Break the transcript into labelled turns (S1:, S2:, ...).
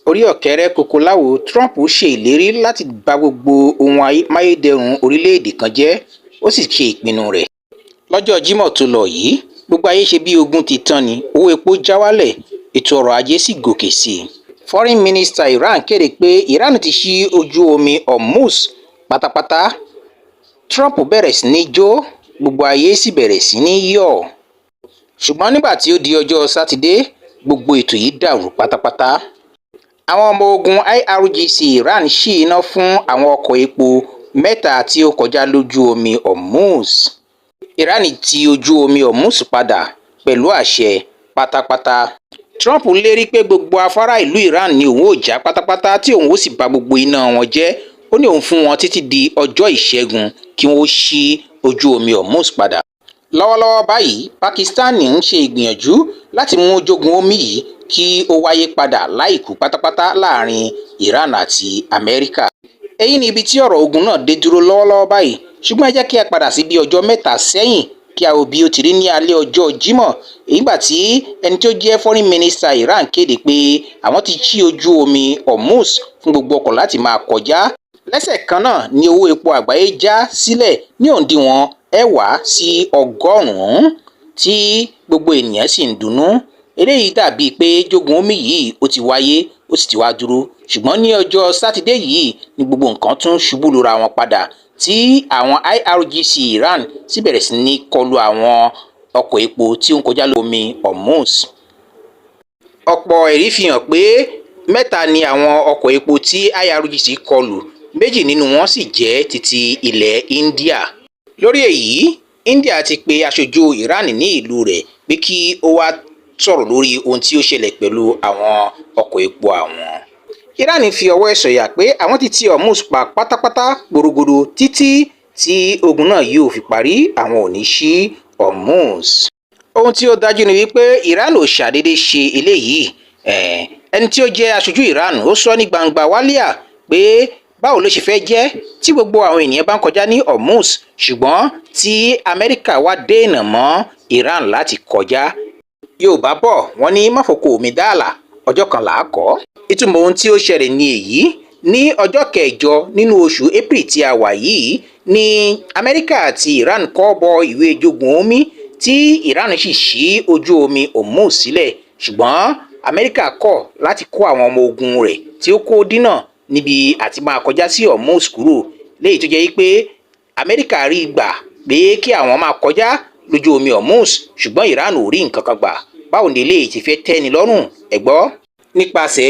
S1: Orí ọ̀kẹ́rẹ́ kòkó-láwo, Trump ṣe ìlérí láti ba gbogbo ohun amáyédẹrùn orílẹ̀-èdè kan jẹ́, ó sì ṣe ìpinnu rẹ̀. Lọ́jọ́ Jímọ̀ tó lọ yìí, gbogbo ayé ṣe bí ogun ti tán ni, owó epo já wálẹ̀, ètò ọrọ̀ ajé sì gòkè sí i. Foreign Minister Iran kéde pé Iran ti ṣí ojú omi Hormuz pátápátá. Trump bẹ̀rẹ̀ sí ní jó, gbogbo ayé sì bẹ̀rẹ̀ sí ní yọ̀. Ṣùgbọ́n nígbà tí ó di ọjọ́ Sátidé, gbogbo ètò yìí dàrú pátápátá. Àwọn ọmọ ogun IRGC Iran ṣí iná fún àwọn ọkọ̀ epo mẹ́ta tí ó kọjá lójú omi Hormuz. Iran ti ojú omi Hormuz padà pẹ̀lú àṣẹ pátápátá. Trump lérí pé gbogbo afárá ìlú Iran ni òun ó já pátápátá tí òun ó sì ba gbogbo iná wọn jẹ́. Ó ní òun fún wọn títí di ọjọ́ Ìṣẹ́gun kí wọ́n ṣí ojú omi Hormuz padà. Lọ́wọ́lọ́wọ́ báyìí, Pakistan ń ṣe ìgbìyànjú láti mú jogun omi yìí kí ó wáyé padà láìkú pátápátá láàrin Iran àti Amẹ́ríkà. Èyí ni ibi tí ọ̀rọ̀ ogun náà dé dúró lọ́wọ́lọ́wọ́ báyìí, ṣùgbọ́n ẹ jẹ́ kí a padà sí bí ọjọ́ 3 sẹ́yìn kí a wo bí ó ti rí ní alẹ́ ọjọ́ Jímọ̀ nígbà tí ẹni tó jẹ́ foreign minister Iran kéde pé àwọn ti ṣí ojú omi Hormuz fún gbogbo ọkọ̀ láti máa kọjá. Lẹ́sẹ̀ kan náà ni owó epo àgbáyé já sílẹ̀ ní òdiwọ̀n 90 sí 100, tí gbogbo ènìyàn sì ń dunnú. Eléyìí dàbíi pé jogun omi yìí ó ti wáyé, ó sì ti wá dúró, ṣùgbọ́n ní ọjọ́ Sátidé yìí ni gbogbo nǹkan tún ṣubú lura wọn padà, tí àwọn IRGC Iran sì bẹ̀rẹ̀ sí ní kọlu àwọn ọkọ̀ epo tí ó ń kọjá lómi Hormuz. Ọ̀pọ̀ ẹ̀rí fi hàn pé mẹ́ta ni àwọn ọkọ̀ epo tí IRGC kọlù, méjì nínú wọn sì jẹ́ ti ilẹ̀ India. Lórí èyí, India ti pe aṣojú Iran ní ìlú rẹ̀ pé kí ó wá sọ̀rọ̀ lórí ohun tí ó ṣẹlẹ̀ pẹ̀lú àwọn ọkọ̀ epo àwọn. Iran fi ọwọ́ ẹ̀ sọ̀yà pé àwọn ti ti Hormuz pa pátápátá porongodo títí tí ogun náà yóò fi parí, àwọn ò ní ṣí Hormuz. Ohun tí ó dájú ni wípé Iran ò ṣàdédé ṣe eléyìí. Ẹni tí ó jẹ́ aṣojú Iran ó sọ ní gbangba wálíà pé báwo ló ṣe fẹ́ jẹ́ tí gbogbo àwọn ènìyàn bá ń kọjá ní Hormuz, ṣùgbọ́n tí Amẹ́ríkà wá dènà mọ́ Iran láti kọjá. Yorùbá bọ̀, wọ́n ní máfòkó mi dáàlà, ọjọ́ kan là á kọ́. Ìtumọ̀ ohun tí ó ṣẹlẹ̀ ní èyí: ní ọjọ́ 8 nínú oṣù April tí a wà yìí ní Amẹ́ríkà àti Iran kọ́ bọ ìwé jogun omi, tí Iran sì ṣí ojú omi Hormuz sílẹ̀, ṣùgbọ́n Amẹ́ríkà kọ̀ láti kó àwọn ọmọ ogun rẹ̀ tí ó kó dínà níbi àti máa kọjá sí Hormuz kúrò, léyìí tó jẹ́ pé Amẹ́ríkà rí gbà pé kí àwọn máa kọjá lójú omi Hormuz, ṣùgbọ́n Iran ò rí nǹkan kan gbà. Báwo ni eléyìí ti fẹ́ tẹ́ni lọ́rùn? Ẹ gbọ́ nípasẹ̀